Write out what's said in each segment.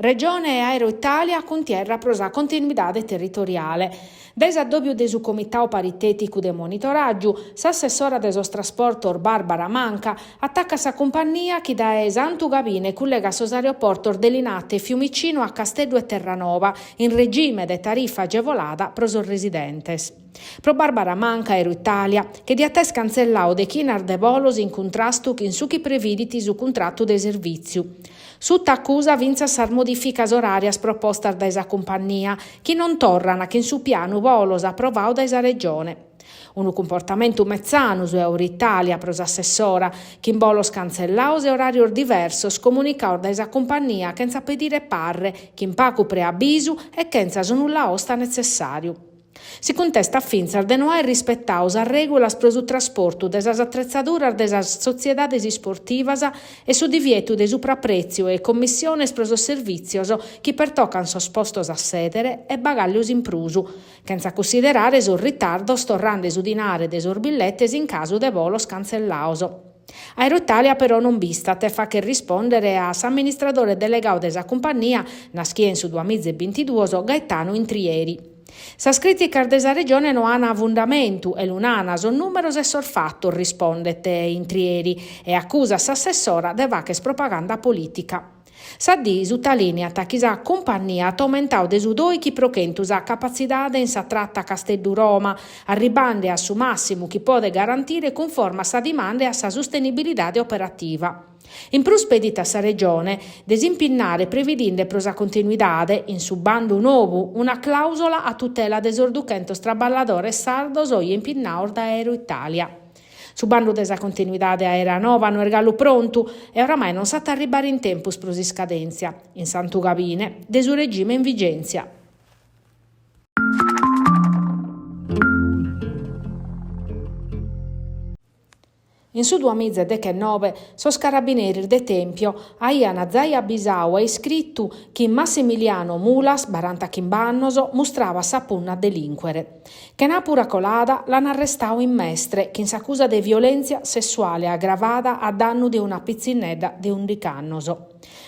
Regione e Aeroitalia cuntierra pro sa continuidade territoriale. Dae s'addòbiu de su Comitadu Paritèticu de Monitoràgiu, s'assessora de sos Trasportos Barbara Manca atacat sa cumpannia chi dae Santu Gabine cullegat sos aeroportos de Linate e Fiumicino a Casteddu e Terranova in regime de tarifa agevolada pro sos residentes. Pro Barbara Manca Aeroitalia che diat esser cantzellau dechinas de bolos in cuntrastu chin su chi previdit su cuntratu de servìtziu. Suta acusa fintzas sas modìficas oràrias propostas dae sa cumpannia, chi non torran chin su pianu bolos aprovadu dae sa Regione. Unu cumportamentu metzanu su 'e Aeroitalia pro s'assessora, chin bolos cantzellados e oràrios diversos comunicados dae sa cumpannia chentza pedire parre, chin pagu preabisu e chentza su nulla osta netzessàriu. Si cuntestat fintzas de no aer rispetadu sas règulas pro su trasportu de sas atretzaduras de sas sotziedades isportivas e su divietu de supraprètziu e commissiones pro sos servìtzios chi pertocan sos postos a sèdere e bagàllios in prus, chentza cunsiderare sos ritardos torrende su dinare de sos billetes in casu de bolos cantzellados. Aeroitalia però non b'istat e faghet rispòndere a s'amministradore delegadu de sa cumpannia, naschia in su duamiza e bintiduos, Gaetano Intrieri. Sas crìticas de sa Regione no an fundamentu e lu nan sos nùmeros e sos fatos, rispondet Intrieri e acusat s'assessora de fagher propaganda polìtica. Sa Die sutalìniat chi sa cumpannia at aumentadu de su dòichi pro chentu sa capatzidade in sa trata Casteddu-Roma, arribande a su màssimu chi podet garantire cunforma a sa dimanda e a sa sustenibilidade operativa. In prus pedit a sa Regione de s'impinnare previdinde pro sa continuidade, in su bandu nou, una clàusola a tutela de sos duchentos traballadores sardos oje impinnados dae Aeroitalia. Su bandu de sa continuidade aèrea nova no est galu prontu e oramai non s'at a arribbare in tempus pro s'iscadèntzia, in Santu Gabine, de su regime in vigèntzia. In su duamiza e dechenobe sos carabineris de Tempio aiant zai abisadu e iscritu chi Massimiliano Mulas, barantachimb'annos, mustrabat sa punna a delìncuere. Chenàpura colada l'an arrestadu in Mestre chin s'acusa de violèntzia sessuale agravada a dannu de una pitzinnedda de ùndich'annos.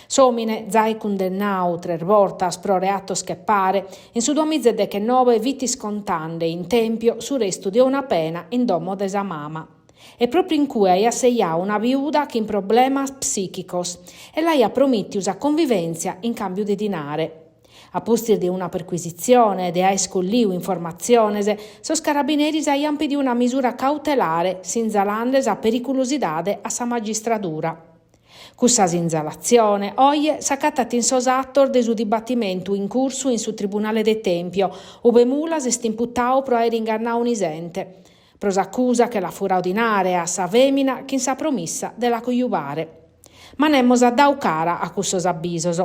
S'òmine, zai cundennadu tres bortas pro reatos che pare, in su duamiza e dechenobe fit iscontande in Tempio su restu de una pena in domo de sa mama. E pròpriu in cue aiat sejadu una biuda chin problemas psìchicos e l'aiat promìtiu sa convivèntzia in càmbiu de dinare. A pustis de una perquisitzione e de aer colliu informatziones, sos carabineris aiant pediu una misura cautelare sinzalande sa periculosidade a sa magistradura. Cussa sinzalatzione, oje, s'acatat in sos atos de su dibatimentu in cursu in su Tribunale de Tempio, ube Mulas est imputau pro aer ingannau un'isente, pro s'acusa che l'at furau dinare a sa fèmina chin sa promissa de la cojubare. Ma nemos at dau cara a cussos abisos.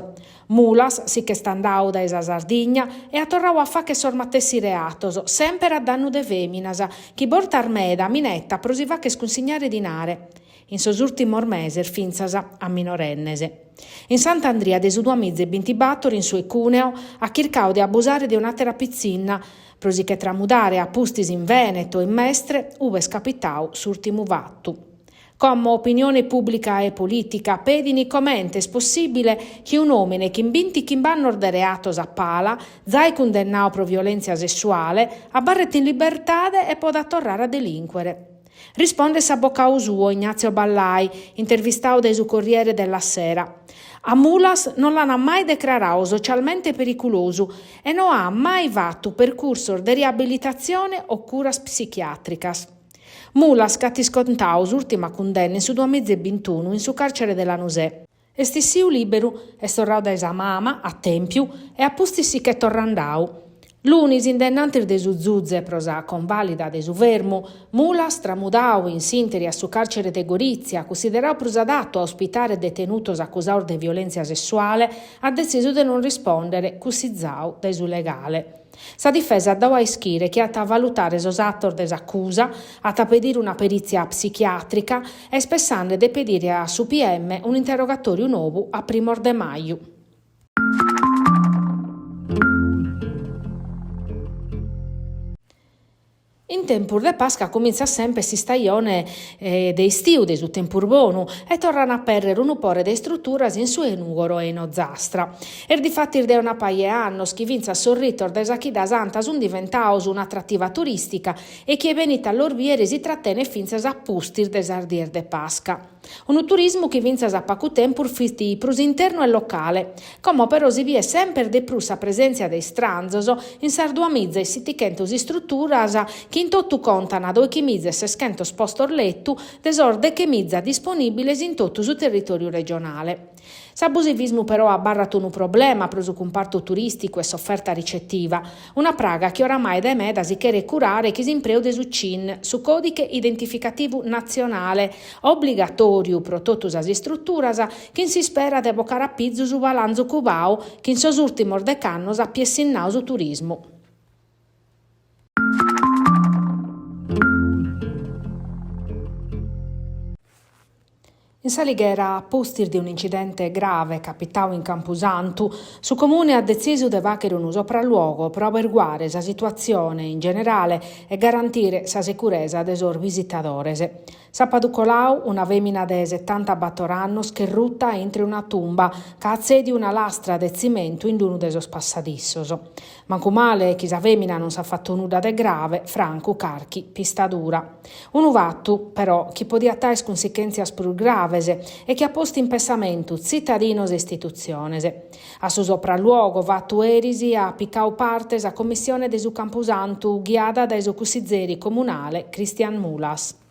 Mulas si ch'est andau dae sa Sardigna e at torrau a fagher sos matessi reatos, semper a dannu de fèminas, chi bortas meda minetat pro si fagher cunsignare dinare. In sos ùrtimos meses fintzas a minorennes. In Sant'Andria de su duamiza e bintibator in su 'e Cuneo at chircau de abusare de un'àtera pitzinna pro si che tramudare a pustis in Veneto, in Mestre, ube est capitau s'ùrtimu fatu. Como opinione pùblica e polìtica pedin comente est possìbile chi un'òmine chin bintichimb'annos de reatos a pala, zai cundennau pro violèntzia sessuale, abarret in libertade e podat torrare a delìncuere. Rispondet s'abocau suo, Ignazio Ballai, intervistau dae su Corriere della Sera. A Mulas non l'ant mai decrarau socialmente periculosu e no at mai fatu percursos de riabilitatzione o curas psichiàtricas. Mulas ch'at iscontau s'ùrtima cundenna in su duamiza e bintunu in su càrcere de Lanusè. Est issiu lìberu, est torrau dae sa mama, a Tèmpiu, e a pustis si ch'est torra andau. Lunis, in dennantis de su zuze pro sa convàlida de su fermu, Mulas, tramudau in s'ìnteri a su càrcere de Gorìtzia, cunsiderau prus adatu a ospitare detenutos acusados de violèntzia sessuale, at detzisu de non rispòndere, cussizau dae su legale. Sa difesa at dau a ischire chi at a valutare sos atos de s'acusa, at a pedire una perìtzia psichiàtrica e est pessande de pedire a su PM un'interrogatòriu nou a primos de maju. In tempus de Pasca cumintzat semper s'istajone de istiu de su tempus bonu e torran a aperrer unu pore de istruturas in su 'e Nùgoro e in Ozastra. Est difatis de una paja 'e annos chi fintzas sos ritos de sa Chida Santa sunt diventados un'atrativa turìstica e chie benit a los bìere si tratenet fintzas a pustis de sas dies de Pasca. Unu turismu chi fintzas a pagu tempus fit prus internu e locale. Como però si biet semper de prus sa presèntzia de istranzos in sas duamiza e sitichentos istruturas chi in totu contan doichimiza e seschentos postos letu de sos dechemiza disponìbiles in totu su territòriu regionale. S'abusivismu però abarrat unu problema pro su cumpartu turìsticu e s'oferta ricetiva, una praga chi oramai dae meda si cheret curare chin s'impreu de su CIN, su Còdighe Identificativu Natzionale, obligatòriu pro totu sas istruturas, chin s'ispera de bocare a pizu su balanzu cubau chi in sos ùrtimos dech'annos at piessinnau su turismu. In S'Alighera, a pustis de un'incidente grave capitadu in Campusantu, su Comune at detzisu de fàghere unu sopralluogo pro aberguare sa situatzione in generale e garantire sa seguresa de sos visitadores. Sàpadu coladu, una fèmina de setantabator annos ch'est ruta intre una tumba ca at tzèdiu una lastra de tzimentu in unu de sos passadissos. Mancu male chi sa fèmina non s'at fatu nudda de grave, francu carchi pistadura. Unu fatu, però, chi podiat aer cunsichèntzias prus graves e chi at postu in pessamentu tzitadinos e istitutziones. A su sopralluogo fatu eris at picadu parte sa commissione de su Campusantu ghiada dae su cussizeri comunale Christian Mulas.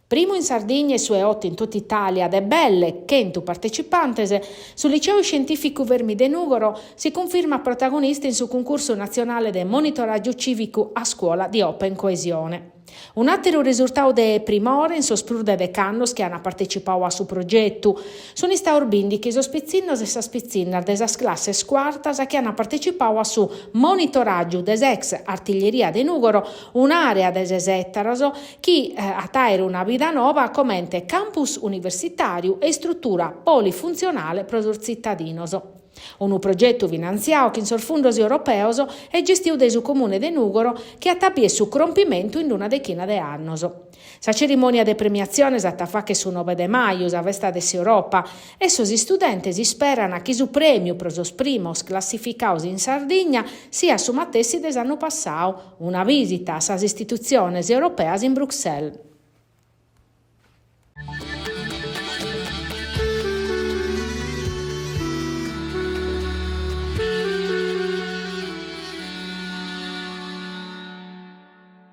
Primu in Sardigna e su 'e oto in totu Itàlia de belle chentu partecipantes, su Liceu Iscientìficu Fermi de Nùgoro si cunfirmat protagonista in su cuncursu natzionale de monitoràgiu cìvicu a scuola di Open Coesione. Un'àteru resurtadu de primore in sos prus de dech'annos chi ant partecipadu a su progetu. Sunt istados bìndighi sos pitzinnos e sas pitzinnas de sas classes cuartas chi ant partecipadu a su monitoràgiu de s'ex Artiglieria de Nùgoro, un'àrea de ses ètaros chi at a àere una vida noba comente campus universitàriu e istrutura polifuntzionale pro sos tzitadinos. Unu progetu finantziadu chin sos fundos europeos e gestidu dae su Comune de Nùgoro chi at a bier su crompimentu in una dechina de annos. Sa cerimònia de premiatzione s'at a fàghere su nobe de maju, sa festa de s'Europa, e sos istudentes isperan chi su prèmiu pro sos primos classificados in Sardigna siat su matessi de s'annu passadu, una bìsita a sas istitutziones europeas in Bruxelles.